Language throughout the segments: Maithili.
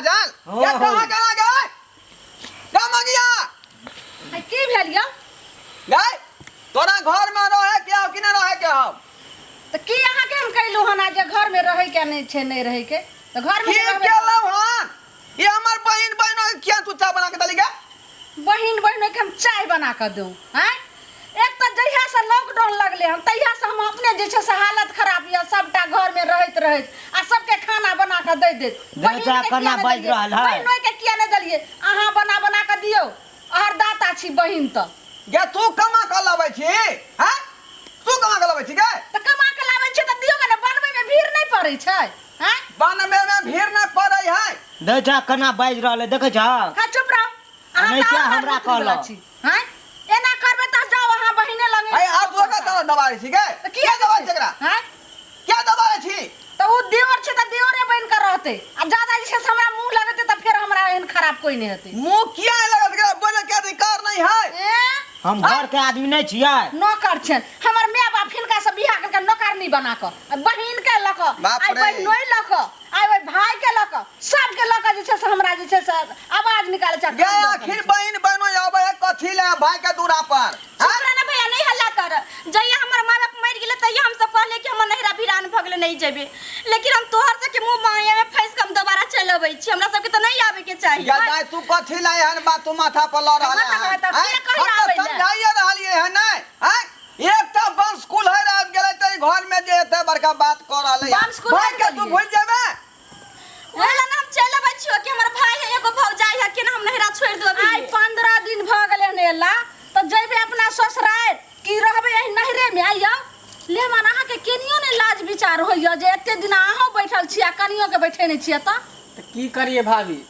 बाजल हो, ये हो। कहाँ गेला गए गे मगिया आ की भेल यौ गए तोरा घर में रहे के हौ कि नहीं रहे के हौ तऽ की अहाँके हम कहलहुँ हन जे घर में रहै के नहि छै नहि रहै के तऽ घर में की केलहुँ हन ये हमर बहिन बहिनो के किया तू चाय बना के देली गे बहिन बहिन के हम चाय बना कऽ दू आँय एक तऽ जहिया से लॉकडाउन लगले हन तहिया से हम अपने जे छै से हालत खराब यऽ सबटा घर में रहैत रहैत आ सबके खाना बना कऽ दै दैत देखै बहिन छह के केना किया नहि बाजि देलियै? रहल है। बहिनोइ के किया नहि देलियै अहाँ बना बना कऽ दियौ अहरदाता छी बहिन तऽ गे तू कमा कऽ लबै छी हैं तू कमा कऽ लबै छी गे तऽ कमा कऽ लाबै छियै तऽ दियौ ने बनबै में भीड़ नहि पड़ै छै आँय बनबे में भीड़ नहि पड़ै है देखै छह केना बाजि रहल है देखै छह हाँ चुप रहो अहाँ नहि तऽ क्या आओर हमरा मरबूत वला कहलक? छी हाँ एना करबै तऽ जाउ अहाँ बहिने लगे अरे आब तू ओकरा तरह दबारै छी गे तऽ किया दबारै छी एकरा हाँ किया दबारै छी तऽ ओ देवर छै तऽ देवरे बनि कऽ रहतै आ जादा जे छै से हमरा मुँह लगेतै तऽ फेर हमरा एहन खराब कोइ नहि हेतै मुंह किया लगत गे बोले के अधिकार नहीं है ए हम घर के आदमी नहीं छियै नौकर छनि हमर माय बाप हिनका से बियाह करिके नौकरनी बना कऽ आ बहिन के लऽ कऽ बाप आइ रे। बहिनोइ लऽ कऽ आइ ओहि भाय के लऽ कऽ सबके लऽ कऽ जे छै से हमरा जे छै से आवाज निकालै छै गे आखिर बहिन बहनो आबै है कथी ले भाई के दूरा पर हैं? चुप रह ना भैया नहीं हल्ला कर जहिया हमर माँ बाप मरि गेलै तहिया हम सब कहलियै कि हमर नैहरा वीरान भऽ गेलै नहीं जेबै लेकिन हम तोहर सबके मुँह माया में फँसि कऽ हम दोबारा चलि अबै छी हमरा सबके तऽ नहीं आबे के चाही गे दाइ तू कथी ले एहन बात तू माथा पर लऽ रहल माथा है पर तऽ के कहिया हम तऽ आबै ले? समझाइए रहलियै हन नहि हैं? एकटा वंश कुल्हड़ आबि गेलै तऽ घर में जे एते बड़का बात कऽ रहलै हन। वंश कुल्हड़ भाई के तू गेलियै। भूलि जेबे ओहि लए ने हम चलि अबै छियो कि हमर भाई है एगो भौजाई है केना हम नैहरा छोड़ि देबै आइ 15 दिन भऽ गेलै हन एला तऽ जैबे अपना ससुरारि कि रहबै एहि नैहरेमे आइयो लेमन अहाँके केनियो नहि लाज विचार होइए जे एते दिन अहूँ बैठल छी आ कनियोके बैठेने छियै तऽ तऽ की करिए भाभी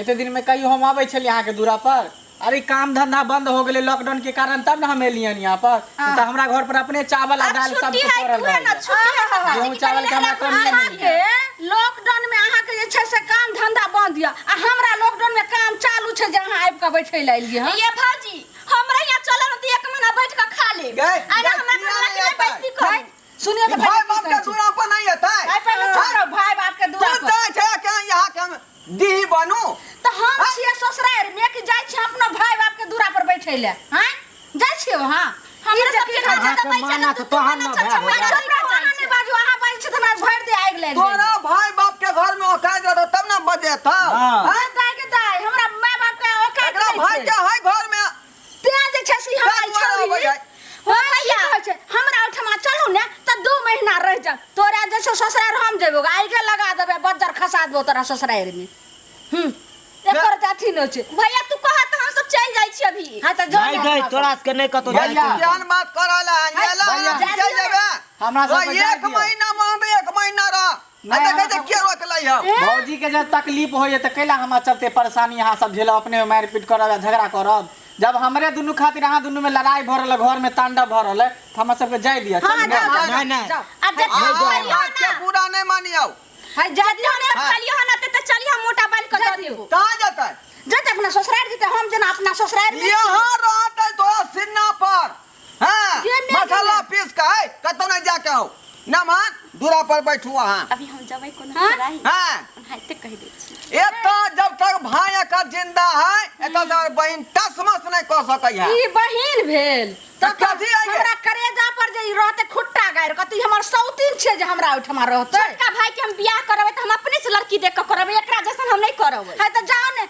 एते दिनमे कहियो हम अबै छलियै अहाँके दूरा पर अरे काम धंधा बंद हो गेलै लॉकडाउन के कारण तब ना हम एलियन यहाँ पर नहीं तो हमरा घर पर अपने चावल आ अब दाल सब छुट्टी कुछ है पड़ल उहे ना रहैया छुट्टी है बाबा गेहूं चावल के हमरा कमी नहीं है अहाँके लॉकडाउन में अहाँके जे छै से काम धंधा बंद यऽ आ हमरा लॉकडाउन में काम चालू छै जे अहाँ आबि कऽ बैठै लए एलियै हँ ये भौजी हमरा यहाँ चलल तऽ एक महीना बैठ कऽ खा लेब गै, आइ गै, हमरा किया घर नहि लग एतै? बैसती करू सुनियो तऽ भाई पहिले बाप की के कहै छै। दूरा पर नहीं एतै आइ पहिले चुप रहू भाय बाप के तू दुआर पर चाहै छै कि यहाँ के हम दीही बनू तऽ हम छियै ससुरारि मे कि जाइ छियै अपना भाय बाप के दूरा पर बैठै लए हँ जाइ छियै वहाँ हमरा सबके घर अहाँके ज्यादा पैसा माना ना तऽ तहन ने भाय हो जायत। चुप रहू अहाँ नहि बाजू अहाँ बाजै छी तऽ हमरा भरि देह आगि लागि तोरा भाई बाप के घर में औकात रहतो तब ना बजेतौ हाँ। हैं? दाय के दाय हमरा माय बाप के औकात एकरा नहि भाई छै के है घर में तें जे छै से हमरा तैं दुआरे छौड़ी अबै है। हो भैया होइ छै हमरा ओहिठमा चलू ने तऽ 2 महीना रहि जाउ तोरा जे छै ससुरारि हम जेबो आइगे लगा देबै बज्जर खसा देबो तोरा ससुरारि मे हूँ एकर तऽ अथी नहि छै भैया तू कह तऽ हम सब चलि जाइ छी अभी हाँ तऽ जो नहीं ने गई अपना तोरा सबके नहीं कतौ भैया जाय के। केहन बात कर रहल है ये ला भैया, हम चलि जेबे हमरा सबके तो जाय एक दिअ। महीना में एक महीना रह आ नहि, देखै हमरा छै के रोकलै हम भौजी के जब तकलीफ होइए तऽ कैला हमरा चलते परेशानी अहाँ सब झेलब अपने मारि पीट करब आ झगड़ा करब जब हमरे दुनू खातिर अहाँ दुनू में लड़ाई भऽ रहल है घर में तांडव भऽ रहल है तऽ हमरा सबके जाय दिअ हाँ चलू ने। जाओ नहीं, नहीं। जाओ आ जब आ, हम आ, खलियो बात के ना पूरा नहीं मानियो हाँ जा दियौ ने हम खलियो ना तऽ चलियो हम मोटा बान्हि कऽ दऽ देबो कहाँ जेतै जेतै अपना ससुरारि जेतै हम जेना अपना ससुरारि मे यहाँ रहतै तोरा सिन्ना पर हाँ ये मेघ मसाला में। पीस के है कतौ नहीं जाके हो न मान दूरा पर बैठू अहाँ अभी हम जबै कोनो हाँ? राही हाँ ओनाहिते कहि दै छी एतऽ जब तक भाई एकर जिंदा है एतऽ से बहिन टसमस नहीं कऽ सकै है ई बहिन भेल तऽ कथी आइ गे? हमरा करेजा पर जे ई रहते खुट्टा गारि कऽ तऽ ई हमर सौतीन छियै जे हमरा ओहिठमा रहते छोटका भाई के हम बियाह करबै तऽ हम अपने से लड़की देख कऽ करबै एकरा जैसन हम नहि करबै है तऽ जाओ ने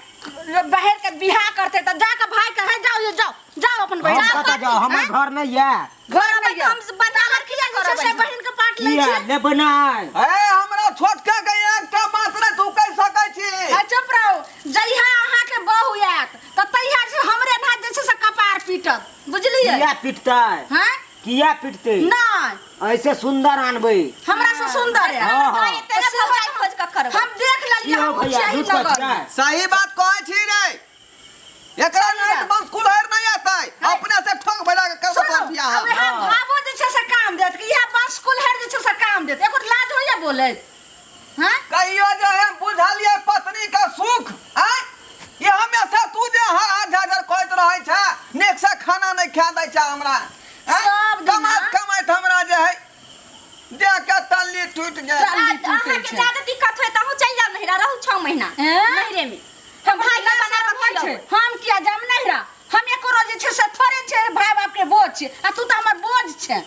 बहर के बियाह करते तऽ जा के भाई के है जाओ ये जाओ जाओ अपन बहिन हम कतऽ जाउ हमर घर नहीं ये घर करबै में तऽ हम बंधा लड़की किया जे छै से बहिन के पाट लै किया छियै लेबै नहि ए हमरा छोटका के एकटा बात नहीं तू कहि सकै छी है चुप रहू जहिया अहाँके बहू आयत तऽ तहिया जे हमरे ना जे छै से कपार पीटत बुझलियै किया पिटतै हैं किया पिटतै नहि ऐसे सुंदर आनबै हमरा से सुंदर है हाँ, हाँ। भाई तेरे भौजाई खोज कऽ करबै हम देख की लेलियै हो हम भैया छियै झूठ नगर कहै सही बात कहै छी रे एकरा नाइट बंद कुल्हड़ नहीं आता अपने से ठोक बजा के करबो तोहर बियाह अब यहाँ भावो जे छै से काम देत कि यहाँ बस कुल्हड़ जे छै से काम देत एको लाज होइया बोले हाँ कहियो जे हम बुझलिए पत्नी का सुख आय ये हमेशा तू जे हर हर झर कहैत रहै छै नीक से खाना नहीं खा दै छै हमरा आँय? सब दिना। कमाइत कमाइत हमरा जे है देह के तल्ली टूटि गेल तल्ली टूटै अहाँके छै। ज्यादा दिक्कत होय तऽ अहूँ चलि जाउ नहिरा रहू 6 6 महीना हैं? नैहरे में। हम भाई के बना शरम कऽ होइ छै। खियेबै। हम किया जाम नैहरा? हम एको रोज जे छै से थोड़े छै भाय बाप के बोझ छै, आ तू तऽ हमर बोझ छै।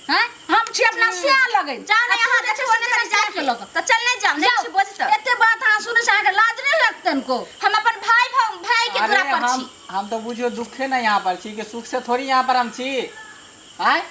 हैं? हम छी अपना सिया लगै। जाओ ने, आ तू यहाँ जे छै देखो से ने तेरा तनी जाके जाके लऽ कऽ। तऽ चल नहि जाओ, नहि जाउ। छी बोझ तऽ। एते बात अहाँ सुनै से अहाँके लाज नहि लगतन को? हम अपन भाई के अरे दूरा पर हम छी। हम तो बुझियो दुखे ना यहाँ पर छी कि सुख से थोड़ी यहाँ पर हम छी। आय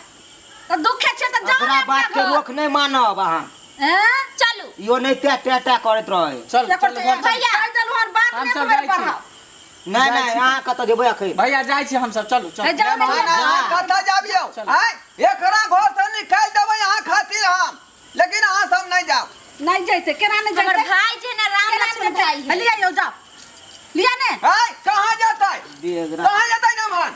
तऽ दुखे छै तऽ जाउ अपना ने अपना बात के घर। रोक नहि मानब अहाँ। हैं? चलू। इहो नहि टे टे टे करैत रहै। चल एकर चल तऽ घर चल। भैया कहि देलहुँ हन, बात हम नहि सब बढ़ाउ। जाइ छी। नहि जाइ नहि छी। अहाँ कतऽ जेबै अखन? भैया जाइ छी हमसब, चलू चल। हे, जाउ ने। ना, ना, अहाँ कतऽ जाबियौ? आँय, एकरा घर से निकालि देबै अहाँ खातिर हम, लेकिन अहाँ सब नहि जाउ। नहि जैते? केना नहि हमर जैते? भाई जे ने राम केना लक्ष्मण नहि भाई जैते? है। लिया यौ, जाउ, लिया ने। आँय, कहाँ जेतै? देह कहाँ जेतै नमहन?